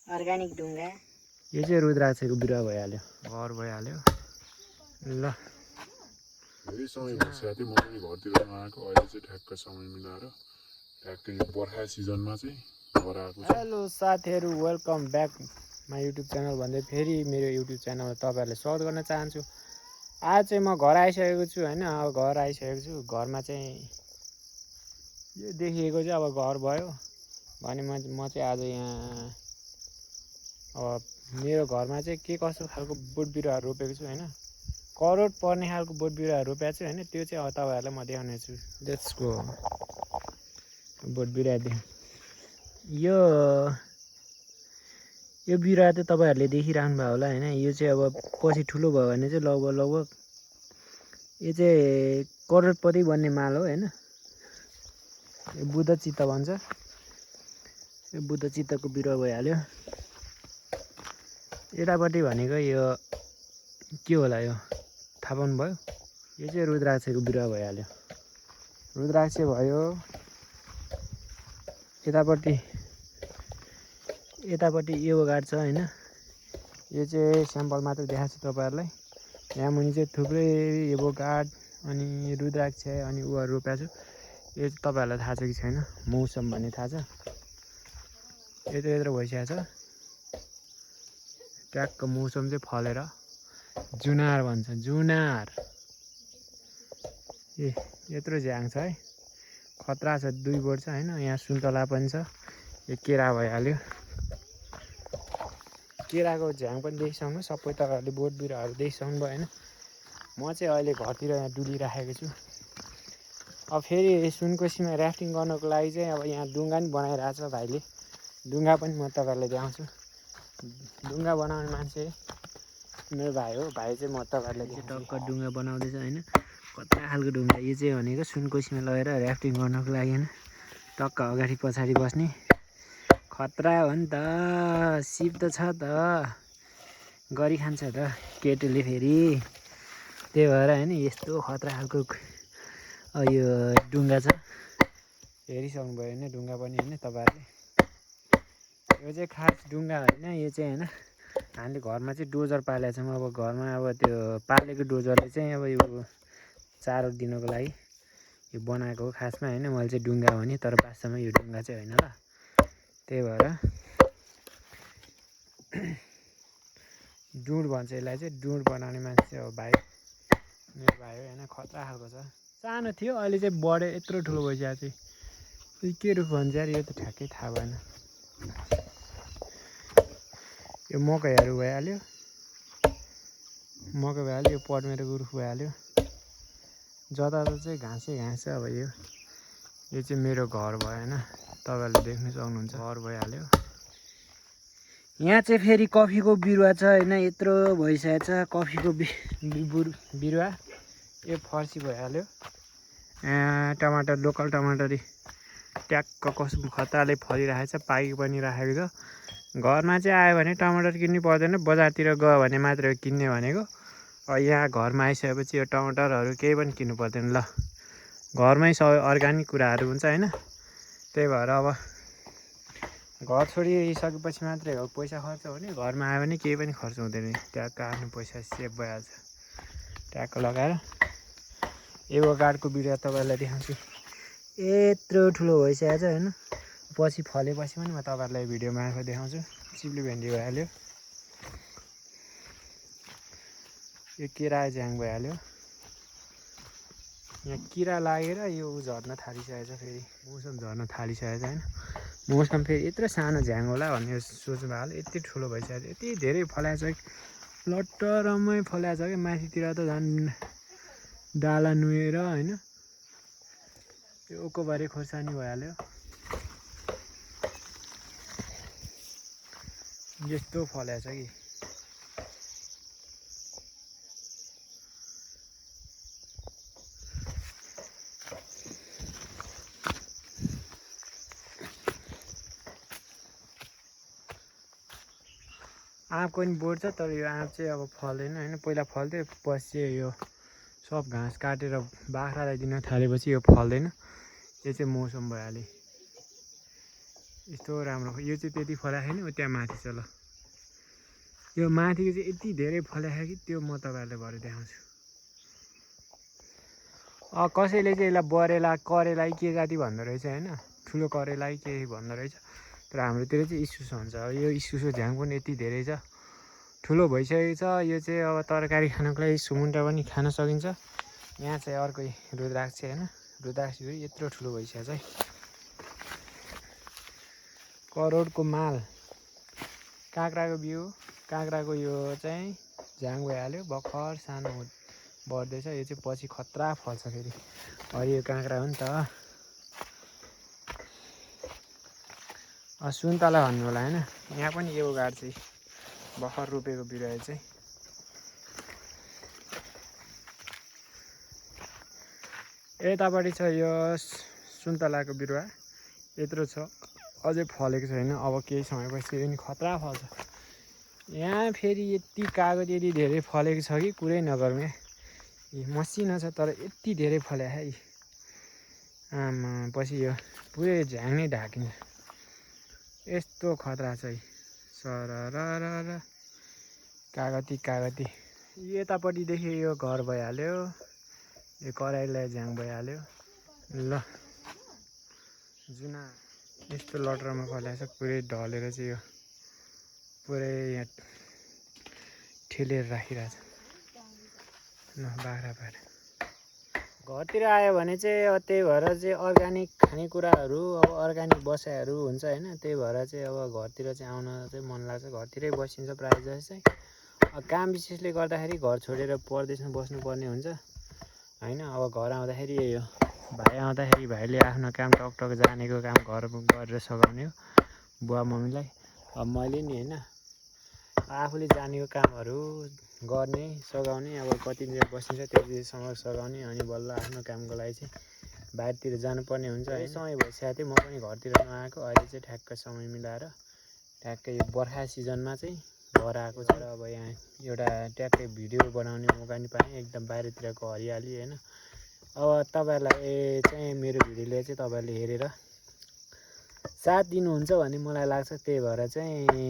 Organic ढुङ्गा। यो चाहिँ रुद्राक्षको बिरुवा भइहाल्यो, घर भइहाल्यो। ल धेरै समय भइसकेको थियो, म पनि घरतिर नआएको। अहिले चाहिँ ठ्याक्क समय मिलाएर ठ्याक्कै यो बर्खा सिजनमा चाहिँ घर आएको छ। हेलो साथीहरू, welcome back my YouTube channel भन्दै फेरि मेरो युट्युब च्यानलमा तपाईँहरूलाई स्वागत गर्न चाहन्छु। आज चाहिँ म घर आइसकेको छु होइन। अब घर आइसकेको छु। घरमा चाहिँ यो देखिएको चाहिँ अब घर भयो भने म चाहिँ आज यहाँ अब मेरो घरमा चाहिँ के कस्तो खालको बोट बिरुवाहरू रोपेको छु होइन। करोड पर्ने खालको बोट बिरुवाहरू रोपेको छु होइन। त्यो चाहिँ अब तपाईँहरूलाई म देखाउने छु। Let's go. बोट बिरुवा यो बिरुवा चाहिँ तपाईँहरूले देखिरहनु भयो होला होइन। यो चाहिँ अब पछि ठुलो भयो भने चाहिँ लगभग यो चाहिँ करोडपति बन्ने माल हो होइन। यो बुद्ध चित्त भन्छ। यो बुद्ध चित्तको बिरुवा भइहाल्यो। यतापट्टि भनेको यो के होला, यो थाहा पाउनुभयो। यो चाहिँ रुद्राक्षको बिरुवा भइहाल्यो। रुद्राक्ष भयो। यतापट्टि यो गाड छ होइन। यो चाहिँ स्याम्पल मात्र देखाएको छु तपाईँहरूलाई। यहाँ मुनि चाहिँ थुप्रै यो गाड अनि रुद्राक्ष अनि उहरू रोपेको छु। यो चाहिँ तपाईँहरूलाई थाहा छ कि छैन, मौसम भन्ने थाहा छ। यो चाहिँ यत्रो भइसकेको छ। ट्याक्क मौसम चाहिँ फलेर जुनार भन्छ, जुनार। ए यत्रो झ्याङ छ है, खतरा छ। 2 बोट छ होइन। यहाँ सुन्तला पनि छ। यो केरा भइहाल्यो। केराको झ्याङ पनि देखिसक्नु, सबै तपाईँहरूले बोट बिरुवाहरू देखिसक्नु भयो होइन। म चाहिँ अहिले घरतिर यहाँ डुलिराखेको छु। अब फेरि सुनकोसीमा ऱ्याफ्टिङ गर्नको लागि चाहिँ अब यहाँ डुङ्गा पनि बनाइरहेको छ भाइले। डुङ्गा पनि म तपाईँहरूलाई देखाउँछु। डुङ्गा बनाउने मान्छे मेरो भाइ हो। भाइ चाहिँ म तपाईँहरूलाई टक्क डुङ्गा बनाउँदैछ होइन। कत्रा खालको डुङ्गा यो चाहिँ भनेको सुनकोसीमा लगेर ऱ्याफ्टिङ गर्नको लागि होइन। टक्क अगाडि पछाडि बस्ने खतरा हो नि त। सिप त छ त, गरिखान्छ त केटोले फेरि। त्यही भएर होइन यस्तो खतरा खालको यो डुङ्गा छ। हेरिसक्नु भयो होइन डुङ्गा पनि होइन तपाईँहरूले। यो चाहिँ खास डुङ्गा होइन। यो चाहिँ होइन हामीले घरमा चाहिँ डोजर पालेको छौँ। अब घरमा अब त्यो पालेको डोजरले चाहिँ अब यो चारो दिनको लागि यो बनाएको हो खासमा होइन। मैले चाहिँ डुङ्गा हो नि, तर वास्तवमा यो डुङ्गा चाहिँ होइन ल। त्यही भएर डुँड भन्छ यसलाई चाहिँ। डुँड बनाउने मान्छे हो भाइ, मेरो भाइ हो होइन। खतरा खालको छ। सानो थियो अहिले चाहिँ बढ्यो, यत्रो ठुलो भइसकेको चाहिँ। यो के रुख भन्छ यार, यो त ठ्याक्कै थाहा भएन। यो मकैहरू भइहाल्यो। मकै भइहाल्यो। यो पडमेरोको रुख भइहाल्यो। जतातता चाहिँ घाँसै घाँस छ। अब यो चाहिँ मेरो घर भयो होइन। तपाईँहरूले देख्नु सक्नुहुन्छ, घर भइहाल्यो। यहाँ चाहिँ फेरि कफीको बिरुवा छ होइन। यत्रो भइसकेको छ कफीको बिरुवा। यो फर्सी भइहाल्यो। टमाटर, लोकल टमाटरी ट्याक्क कस्तो खतराले फलिरहेको छ, पाकि पनि राखेको छ। घरमा चाहिँ आयो भने टमाटर किन्नु पर्दैन, बजारतिर गयो भने मात्र किन्ने भनेको। यहाँ घरमा आइसकेपछि यो टमाटरहरू केही पनि किन्नु पर्दैन ल। घरमै सबै अर्ग्यानिक कुराहरू हुन्छ होइन। त्यही भएर अब घर छोडिसकेपछि मात्रै हो पैसा खर्च हुने। घरमा आयो भने केही पनि खर्च हुँदैन। ट्याक्क आफ्नो पैसा सेभ भइहाल्छ। ट्याक्क लगाएर यो गाडको बिरुवा तपाईँहरूलाई देखाउँछु। यत्रो ठुलो भइसकेको छ होइन। पछि फलेपछि पनि म तपाईँहरूलाई भिडियो मार्फत देखाउँछु। चिप्ली भेन्डी भइहाल्यो। यो केरा झ्याङ भइहाल्यो। यहाँ किरा लागेर यो झर्न थालिसकेको छ। फेरि मौसम झर्न थालिसकेको छ होइन। मौसम फेरि यत्रो सानो झ्याङ होला भन्ने सोच्नु भएको होला। यति ठुलो भइसकेको छ, यति धेरै फलाएको छ, लट्टरमै फलाएको छ क्या। माथितिर त झन् डाला नुहेर होइन। त्यो ओकोबारी खोर्सानी भइहाल्यो। यस्तो फलाएको छ कि आँपको पनि बोट छ, तर यो आँप चाहिँ अब फल्दैन होइन। पहिला फल्थ्यो, पछि चाहिँ यो सब घाँस काटेर बाख्रालाई दिन थालेपछि यो फल्दैन। यो चाहिँ मौसम भइहाल्यो। यस्तो राम्रो यो चाहिँ त्यति फलाएको छैन त्यहाँ माथि छ ल यो माथिको चाहिँ यति धेरै फलाएको कि त्यो म तपाईँहरूलाई भरे देखाउँछु कसैले चाहिँ यसलाई बरेला करेला के जाति भन्दो रहेछ होइन ठुलो करेला के भन्दो रहेछ तर हाम्रोतिर चाहिँ इस्कुस हुन्छ यो इस्कुसको झ्याङ पनि यति धेरै छ ठुलो भइसकेको छ यो चाहिँ अब तरकारी खानको लागि सुमुन्टा पनि खान सकिन्छ यहाँ चाहिँ अर्कै रुद्राक्ष होइन रुद्राक्ष यत्रो ठुलो भइसकेको छ है करोडको माल काँक्राको बिउ काँक्राको यो चाहिँ झ्याङ भइहाल्यो भर्खर सानो बढ्दैछ यो चाहिँ पछि खतरा फल्छ फेरि हरियो काँक्रा हो नि त सुन्तला भन्नु होला होइन यहाँ पनि यो गाड चाहिँ भर्खर रोपेको बिरुवा चाहिँ यतापट्टि छ यो सुन्तलाको बिरुवा यत्रो छ अझै फलेको छैन अब केही समयपछि पनि खतरा फल्छ यहाँ फेरि यति कागज यति धेरै फलेको छ कि कुरै नगरौँ मसिनो छ तर यति धेरै फल्यो है आमा पछि यो पुरै झ्याङ नै ढाकिन्छ यस्तो खतरा छ सरर कागती कागती यतापट्टिदेखि यो घर भइहाल्यो यो कराईलाई झ्याङ भइहाल्यो ल जुना यस्तो लटरमा फलेको छ पुरै ढलेर चाहिँ यो पुरै यहाँ ठेलेर राखिरहेछ ल बाख्रा पार घरतिर आयो भने चाहिँ अब त्यही भएर चाहिँ अर्ग्यानिक खानेकुराहरू अब अर्ग्यानिक बसाइहरू हुन्छ होइन त्यही भएर चाहिँ अब घरतिर चाहिँ आउन चाहिँ मन लाग्छ घरतिरै बसिन्छ प्रायः जस्तो चाहिँ काम विशेषले गर्दाखेरि घर छोडेर परदेशमा बस्नुपर्ने हुन्छ होइन अब घर आउँदाखेरि यही हो भाइ आउँदाखेरि भाइले आफ्नो काम टकटक जानेको काम घर गरेर सघाउने हो बुवा मम्मीलाई अब मैले नि होइन आफूले जानेको कामहरू गर्ने सघाउने अब कति दिन बसिन्छ त्यतिसम्म सघाउने अनि बल्ल आफ्नो कामको लागि चाहिँ बाहिरतिर जानुपर्ने हुन्छ है समय भइसकेको थियो म पनि घरतिर नआएको अहिले चाहिँ ठ्याक्क समय मिलाएर ठ्याक्कै यो बर्खा सिजनमा चाहिँ घर आएको छ र अब यहाँ एउटा ट्याक्कै भिडियो बनाउने मौका नि पाएँ एकदम बाहिरतिरको हरियाली होइन अब तपाईँहरूलाई चाहिँ मेरो भिडियोले चाहिँ तपाईँहरूले हेरेर साथ दिनुहुन्छ भन्ने मलाई लाग्छ त्यही भएर चाहिँ